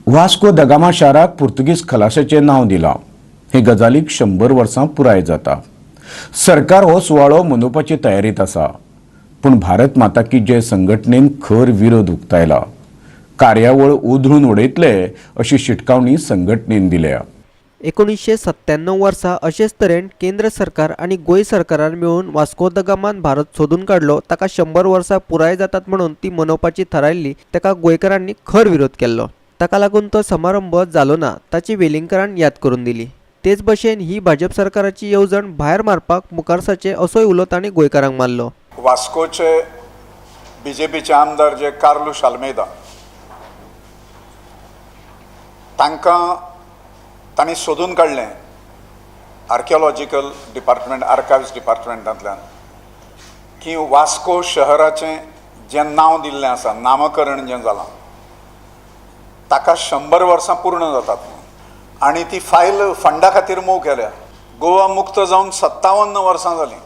Vasco the Gama शाराक पुर्तुगीज खलाशाचें नांव दिलां. हे गजालीक 100 वर्सां पुराय जाता. सरकार हो सुवाळो मनोवपाचे तयारेंत आसा, पूण भारत माता की जय संघटनेन खर विरोध उक्तायला. कार्यावळ उधळून उडयतले अशी शिटकावणी संघटनेन दिल्या. 1997 वर्सा अशेच तरेन केंद्र सरकार आनी गोंय सरकारान मेळून वास्को the गामान भारत सोदून काडलो ताका 100 वर्सां पुराय जातात म्हणून ती मनोवपाची थारायल्ली. ताका गोंयकारांनी खर विरोध केल्लो. ताका लागून तो समारंभ जालो ना ताची वेलिंगकारान याद करून दिली. तेच भशेन ही भाजप सरकाराची येवजण भायर मारपाक मुखार सरचें असोय उलो तांणी गोंयकारांक मारलो. वास्कोचे बीजेपीचे आमदार जे कार्लूश आल्मेदा, तांकां तांणी सोदून काडलें आर्किओलॉजिकल डिपार्टमेंट, आर्कायव्स डिपार्टमेंटांतल्यान की वास्को शहराचें जें नांव दिल्लें आसा, नामकरण जें जालां, ताका 100 वर्सां पूर्ण जातात आनी ती फायल फंडा खातीर मूव केल्या. गोवा मुक्त जावन 57 वर्सां जालीं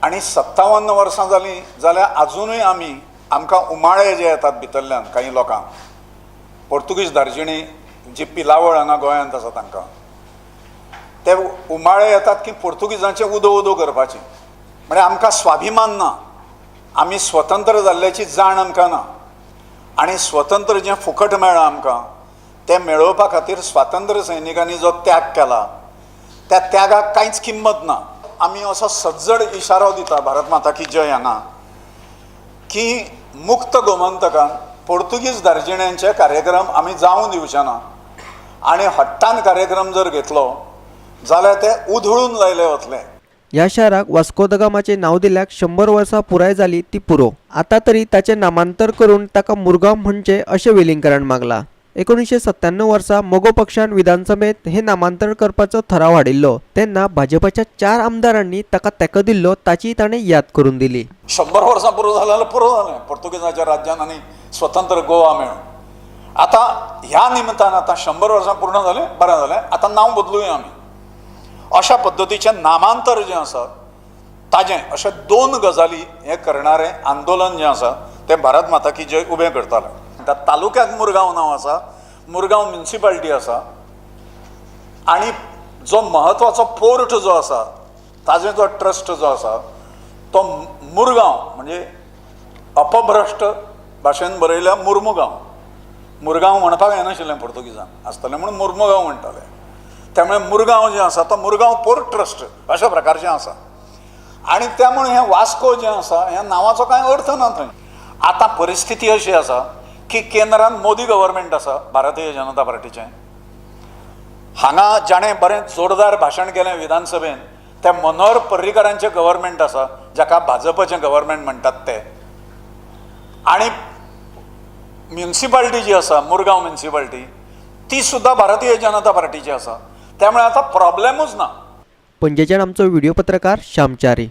आनी 57 वर्सां जालीं जाल्यार आजुनूय आमी आमकां उमाळे जे येतात भितरल्यान काही लोकांक, पोर्तुगीज धार्जिणी जी पिलावळ हांगा गोंयांत आसा तांकां ते उमाळे येतात की पोर्तुगीजांचे उदो उदो करपाची. म्हळ्यार आमकां स्वाभिमान ना, आमी स्वतंत्र जाल्ल्याची जाण आमकां ना आनी स्वतंत्र जें फुकट मेळ्ळां आमकां तें मेळोवपा खातीर स्वातंत्र्य सैनिकांनी जो त्याग केला त्या त्यागाक कांयच किंमत ना. आमी असो सज्जड इशारो दिता भारत माता की जय हांगा की मुक्त गोमंतकान पोर्तुगीज धार्जिण्यांचे कार्यक्रम आमी जावं दिवचे ना आनी हट्टान कार्यक्रम जर घेतलो जाल्यार ते उधळून लायले वतले. ह्या शाराक वास्को the गामाचें नांव दिल्याक 100 वर्सां पुराय जाली ती पुरो, आतां तरी ताचें नामांतर करून ताका मुरगांव म्हणचें अशें वेलिंगकारान मागलां. 1997 वर्सा मगो पक्षान विधानसभेंत हें नामांतर करपाचो थाराव हाडिल्लो तेन्ना भाजपाच्या 4 आमदारांनी ताका तेंको दिल्लो ताची ताणें याद करून दिली. 100 वर्सां पुरो जालें जाल्यार पुरो जालें पोर्तुगीजाच्या राज्यान आनी स्वतंत्र गोवा मेळून. आतां ह्या निमतान आतां 100 वर्सां पूर्ण जालें, बरें जालें, आतां नांव बदलुया आमी. अशा पद्दतीचें नामांतर जें आसा ताजें अशे 2 गजाली हें करणारें आंदोलन जें आसा तें भारत माता की जय उबें करतालें. आतां तालुक्याक मुरगांव नांव आसा, मुरगांव म्युनिसिपालिटी आसा आनी जो म्हत्वाचो पोर्ट जो आसा ताजो जो ट्रस्ट जो आसा तो मुरगांव म्हणजे अपभ्रश्ट भाशेन बरयल्या मुर्मुगांव. मुरगांव म्हणपाक येनाशिल्लें पोर्तुगीजांक आसतलें म्हणून मुर्मुगांव म्हणटाले. त्यामुळे मुरगांव जें आसा तो मुरगांव पोर्ट ट्रस्ट अशा प्रकारचें आसा आनी त्यामुळे हें वास्को जें आसा ह्या नांवाचो कांय अर्थ ना थंय. आतां परिस्थिती अशी आसा की केंद्रान मोदी गव्हर्मेंट आसा भारतीय जनता पार्टीचें. हांगा जाणें बरें जोरदार भाशण केलें विधानसभेन त्या मनोहर पर्रीकारांचें गव्हर्मेंट आसा जाका भाजपाचें गव्हर्मेंट म्हणटात ते. आनी म्युनिसिपालिटी जी आसा मुरगांव म्युनिसिपालिटी ती सुद्दां भारतीय जनता पार्टीची आसा. त्यामुळे आतां प्रॉब्लेमूच ना. पणजेच्यान आमचो व्हिडिओ पत्रकार श्यामचारी.